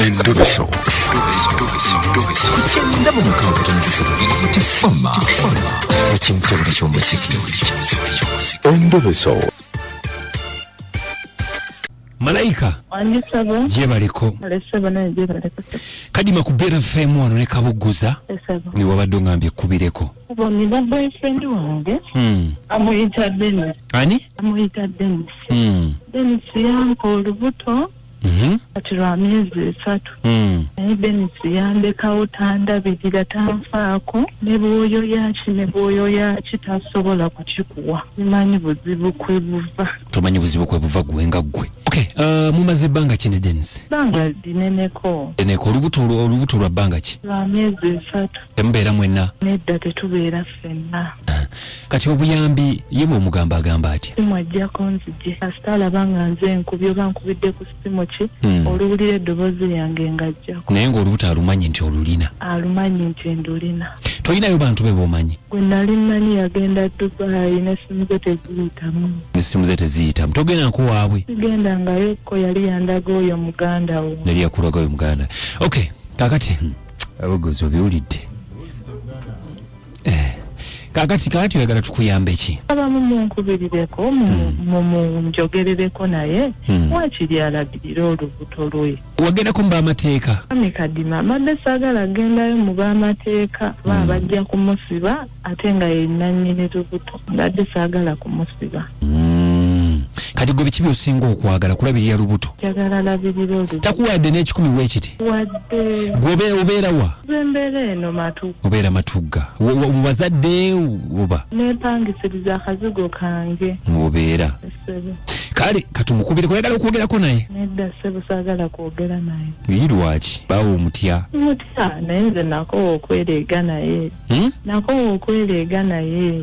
Endobeso. Ku kyenda mu mukaaga tono ssatu Tifama ekintobole ky'omuziki. Endobeso. Malayika. Wangi ssebo. Gyebaleko. Ale ssebo, naye gyebaleko ssebo. Kadima ku Beera FM wano ne Kabugguza. Ssebo. Ni wabadde ongambye ekkubireko. Kubo nina boyfriend wange. Amuyita Dennis. Ani? Amuyita Dennis. Dennis yampa olubuto. Kati lwa myezi 3. Naye Dennis yandekawo, tandabirira, tanfaako, ne bw'oyoya ki ne bw'oyoya ki tasobola kukikuwa. Simanyi buzibu kwe buva. Tomanyi buzibu kwe buva gwe nga ggwe. Okay, mumaze ebbanga ki ne Dennis? Bbanga lineneko. Lineneko. Olubuto lwa bbanga ki? Lwa myezi 3. Temubeera mwenna? Nedda, tetubeera ffenna. Kati obuyambi ye bw'omugamba agamba atya? Simu ajjako nzije. Kasita alaba nga nze nkubye oba nkubidde ku simu ki, oluwulira eddoboozi lyange ng'ajjako. Naye ng'olubuto alumanyi nti olulina? Alumanyi nti ndulina. Tolinayo bantu be b'omanyi? Gwe nali mmanyi yagenda Dubai n'essimu ze teziyitamu. N'essimu ze teziyitamu. Togenda nko waabwe? Sigendangayo ko, yali yandaga oyo muganda wo. Yali yakulaga oyo muganda. Okay, kaakati, abagozi obiwulidde. Kaakati oyagala tukuyambe ki? Abamu munkubirireko, munjogerereko naye, waakiri alabirire olubuto lwe. Wagendako mu b'amateeka? Mwami Kadima, mbadde saagala gendayo mu b'amateeka, kuba bajja kumusiba ate nga ye nannyini lubuto. Mbadde saagala kumusiba. Kati gwe biki by'osinga okwagala? Kulabirira lubuto? Njagala labirira olubuto. Takuwadde n'ekikumi bwekiti? Wadde. Gwe obeera wa? Nze mbeera eno Matugga. Obeera Matugga. Mu bazadde oba? Neepangisiriza akazigo kange. Obeera. Ssebo. Kale katumukubire, oyagala okwogerako naye? Nedda ssebo, saagala kwogera naye. Ye lwaki? Baawo omutya? Mutya, naye nze nakoowa okwereega naye. Nakoowa okwereega naye.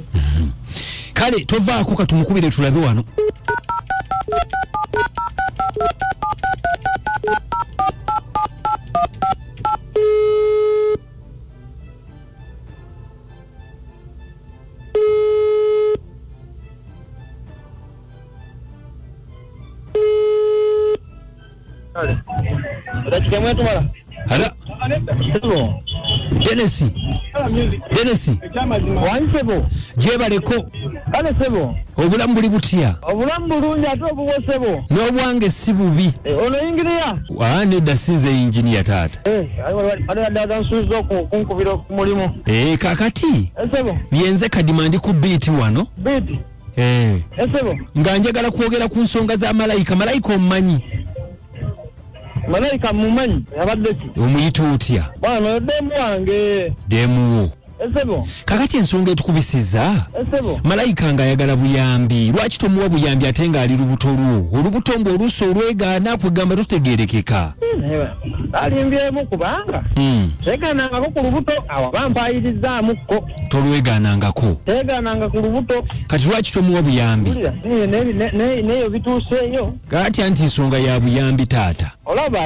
Kale tovaako, katumukubire tulabe wano. Hala. Dennis. Dennis. Wangi ssebo. Gyebaleko. Kale ssebo. Obulamu buli butya? Obulamu bulungi ate obubwo ssebo. N'obwange si bubi. Ono yinginiya? Nedda si nze yinginiya taata. Waliwo ddala nsuubiza okunkubira ku mulimu. Kaakati. Ssebo. Yenze Kadima ndi ku biiti wano. Biiti? Ssebo. Nga njagala kwogera ku nsonga za Malayika. Malayika omumanyi? Malayika mumanyi, abadde ki? Omuyita otya? Bwana, oyo ddeemu wange. Ddeemu wo. Ssebo. Kaakati ensonga etukubisizza. Ssebo. Malayika ng'ayagala buyambi. Lwaki tomuwa buyambi ate ng'ali lubuto lwo? Olubuto ng'oluusi olwegaana kwegamba tutegeerekeka. Alimbyemu kubanga. Teegaanangako ku lubuto, awo bampaayirizaamukko. Tolwegaanangako. Teegaananga ku lubuto. Kati lwaki tomuwa buyambi? Wulira, neyo bituuseeyo. Kaakati anti nsonga ya buyambi taata. Olaba,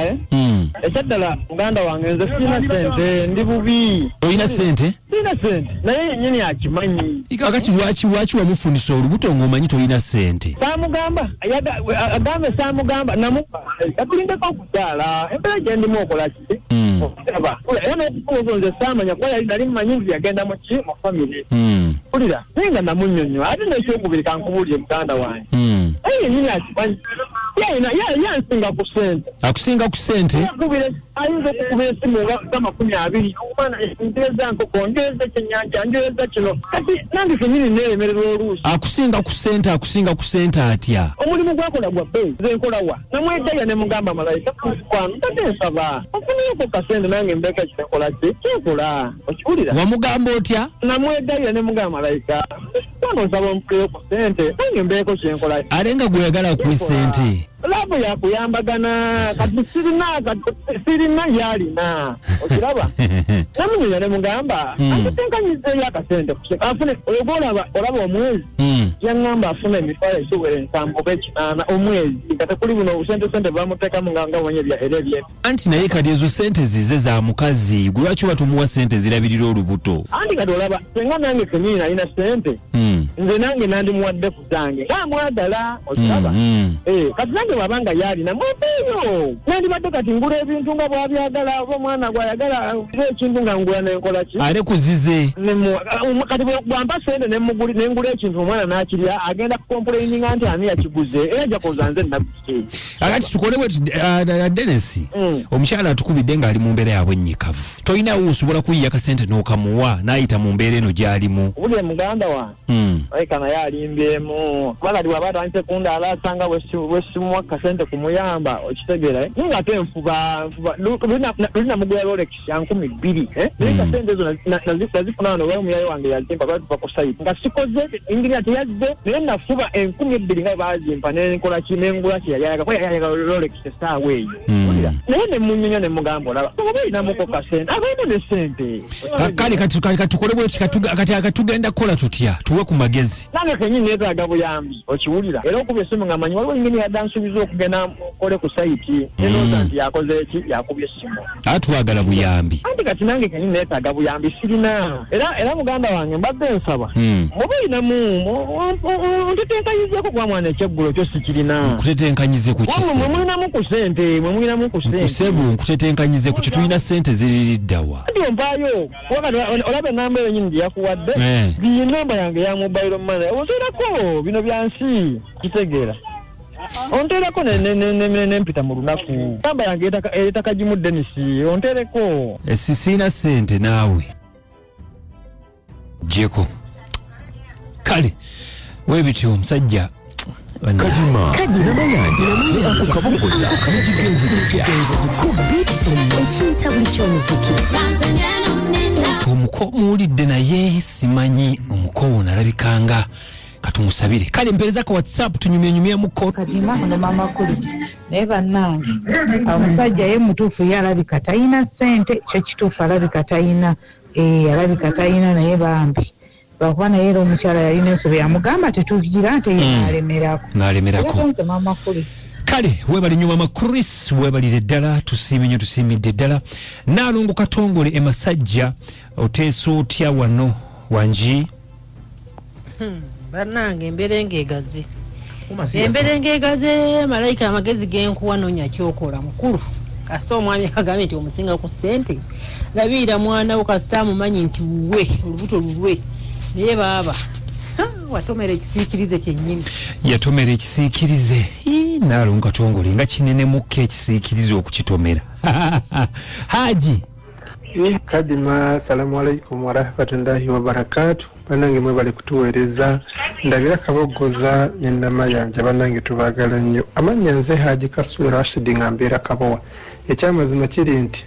Ekyaddala muganda wange nze sirina ssente, ndi bubi. Olina ssente? Sirina ssente, naye yennyini akimanyi. Kaakati lwaki wamufunisa olubuto ng'omanyi tolina ssente? Saamugamba, agambe saamugamba, katulindeko okuzaala, embeera gye ndimu okola ki? Olaba, era n'okubuuza nze saamanya kuba nali mmanyi nti yagenda mu ki? Mu famire. Mpulira, naye nga namunnyonnyola, ate n'ekyokubiri kankubuulire muganda wange. Naye yennyini akimanyi. Yansinga ku ssente. Akusinga ku ssente? Ayinza okukubira essimu nga 20. Omwana njereza nkoko, njereza kyennyanja, njereza kino. Kati nange kennyini neeremererwa oluusi. Akusinga ku ssente, akusinga ku ssente atya? Omulimu gwakola gwa bbeeyi, nze nkola wa? Namwegayirira ne mugamba Malayika, mukwano, mbadde nsaba ofuneyoko kasente nange mbeeko kyenkola ki? Kyenkola. Okiwulira? Wamugamba otya? Namwegayirira ne mugamba Malayika, mukwano nsaba ompuleyo ku ssente nange mbeeko kyenkola. Ate nga gwe oyagala akuwe ssente? Laavu yakuyambagana, kati sirina yalina. Okiraba? Namunyonya ne mugamba, antetenkanyizeeyo akasente ku ssente. Afune, oyo gw'olaba, olaba omwezi? Yaŋŋamba afuna emitwalo egiwera 70 oba 80 omwezi. Nga tekuli buno obusente sente bamuteekamu nga omanyi era ebye. Anti naye kati ezo ssente zize za mukazi, gwe lwaki oba tomuwa ssente zirabirira olubuto? Anti kati olaba, senga nange kennyini nalina ssente. Nze nange nandimuwadde ku zange nga mwagala, okiraba? Kati nange bw'aba nga yalina mwepeeyo, nandibadde kati ngula ebintu nga bw'abyagala, oba omwana gw'ayagala era ekintu nga ngula nenkola ki? Ate kuzize. Kati bw'ampa sente nengula ekintu omwana n'akirya, agenda kucomplaininga nti ani yakiguze, era ajja kuza nze naguze. Akati tukole bwe Dennis, omukyala atukubidde ng'ali mu mbeera yaabwe ennyikavu, tolinawo osobola kuyiya kasente n'okamuwa n'ayita mu mbeera eno gy'alimu? Obulye muganda wange, alabika naye alimbyemu, kuba kati bw'aba atandise kundaala asanga bwesimuwa kasente kumuyamba, okitegeera? Naye nga ate nfuba nfuba, luli namugula Rolex ya 2000, eh? Naye nga sente ezo nazifuna wano, oba omuyaye wange yazimpa, bali tuva ku site nga sikoze ingiriya teyazze, naye nafuba 2000 nga bazimpa nenkola ki, nengula kye yali ayagala, kuba yali ayagala Rolex essaawa eyo. Owulira? Naye ne munyonya ne mugamba, olaba oba olinamuko kasente, abamu ne sente. Kale kati tukole bwe tuti, kati tugenda kukola tutya? Tuwe ku magezi. Nange kenyini neetaaga buyambi, okiwulira? Era okuba essimu nga manyi waliwo engeri yadde ansuubiza okugenda nkole ku site, nenooza nti yakoze eki, yakubye essimu. Ate twagala buyambi. Anti kati nange kenyini neetaaga buyambi, sirina. Era muganda wange mbadde nsaba muba olinamu ntetenkanyizeeko, kuba mwana ekyeggulo kyo sikirina. Nkutetenkanyize ku Wamwe kise? Mwe mulinamu ku sente, mwe mulinamu ku sente. Nkusebu, nkutetenkanyize ku kitulina sente ziririddawa? Anti ompaayo, kuba kati olaba enamba eyo nyini gye yakuwadde, iyi namba yange ya mobile money, onteerako bino bya nsi, kitegeera? Onteerako nempita mu lunaku. Namba yange etaka gimu Dennis, onteereko. Siina sente naawe jeko. Kale webityo omusajja. Kadima Namayanja ne Ako Kabogoza nekigenzi gitya? Ekintabuli ky'omuziki. Omuko muwulidde, naye simanyi omukowo nalabikanga, katumusabire. Kale mpereza ka WhatsApp tunyumyenyumyemuko. Kadima ne mama Kulis, naye bannange omusajja ye mutuufu, ye alabika talina ssente, kyo kituufu, alabika talina, alabika talina, naye bambi lwakuba naye era omukyala yalina ensobi, yamugamba tetugira nte ye n'alemerako. N'alemerako. Era nze mama Kulis. Kale webali nnyo mama Chris, webalire ddala, tusiime nnyo, tusiimidde ddala. Naalongo Katongole emasajja, oteesa otya wano wangi? Bannange, embeera engeegaze, embeera engeegaze. Malayika, amagezi genkuwa, noonya kyokola mukulu. Kasita omwami agambye nti omusinga ku ssente, labirira mwana wo. Kasita amumanyi nti wuwe, olubuto lulwe, naye baaba ha, watomera ekisiikirize kyennyini. Yatomera ekisiikirize. Ii, Naalongo Katongole nga kinenemukko ekisiikirize okukitomera. Haji. Kadima, assalamu alaikum warahmatullahi wabarakatu. Bannange mwebale kutuweereza. Ndabira Kaboggoza nenamayanja, bannange tubaagala nnyo. Amannya nze Haji Kasule Rashidi nga mbeera Kabowa. Ekyamazima kiri nti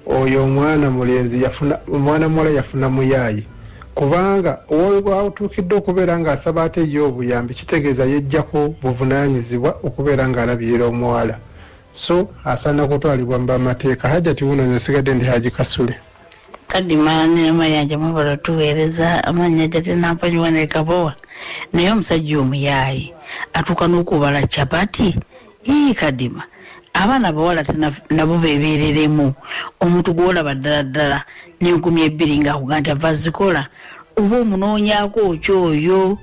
oyo omwana mulenzi yafuna omwana muwala, yafuna muyaayi, kubanga watuukidde okubeera ng'asaba ate ye obuyambi, kitegeeza yejjako buvunaanyizibwa okubeera ng'alabirira omuwala, so asaana kutwalibwa mu bamateeka. Hajati wuno, nze nsigadde ndi Haji Kasule. Kadima ne Mayanja, mwebala tuweereza. Amannya jatenampanyiwa nekabowa, naye omusajja omuyaayi atuuka n'okubala capati. Ii, Kadima, abaana bawala nabo bebeereremu. Omuntu gwolaba ddala ddala n'2000 ngaakuga nti ava zikola, oba omunoonyaako okyoyo,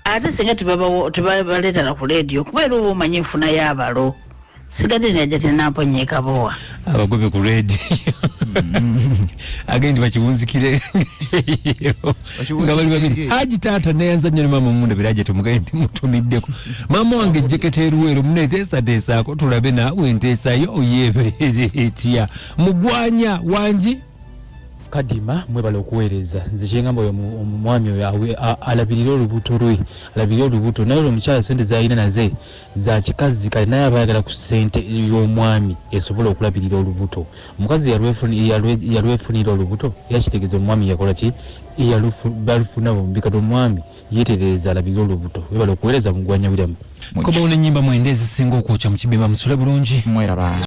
ate singa tebabaleetera ku leediyo, kubeera oba omanyi enfuna y'abalo. Sigadde najja tenamponya ekabowa. Abagobe ku rediyo agendi bakiwunzikire nga bali babiri. Haji taata, neyanza nnyo ne maama mundabira aje tumugaye nti mutumiddeko maama wange ejjeketa eruweero muneteesateesaako, tulabe naawe enteesayo oyebeere etya. Mugwanya wangi. Kadima, mwebala okuweereza. Nze kyengamba, oyo omwami oyo alabirire olubuto lwe, alabirire olubuto. Naye olwo omukyala sente zalina naze za kikazi, kale naye aba ayagala ku sente y'omwami esobola okulabirira olubuto. Omukazi yalwefunira olubuto, era kitegeeza omwami yakola ki? Balufuna bombi. Kati omwami yeetereeza, alabirire olubuto. Webala okuweereza, Mugwanya William. Kobawo n'ennyimba mwenda ezisinga okwokya mu kibimba. Musule bulungi. Mweraba.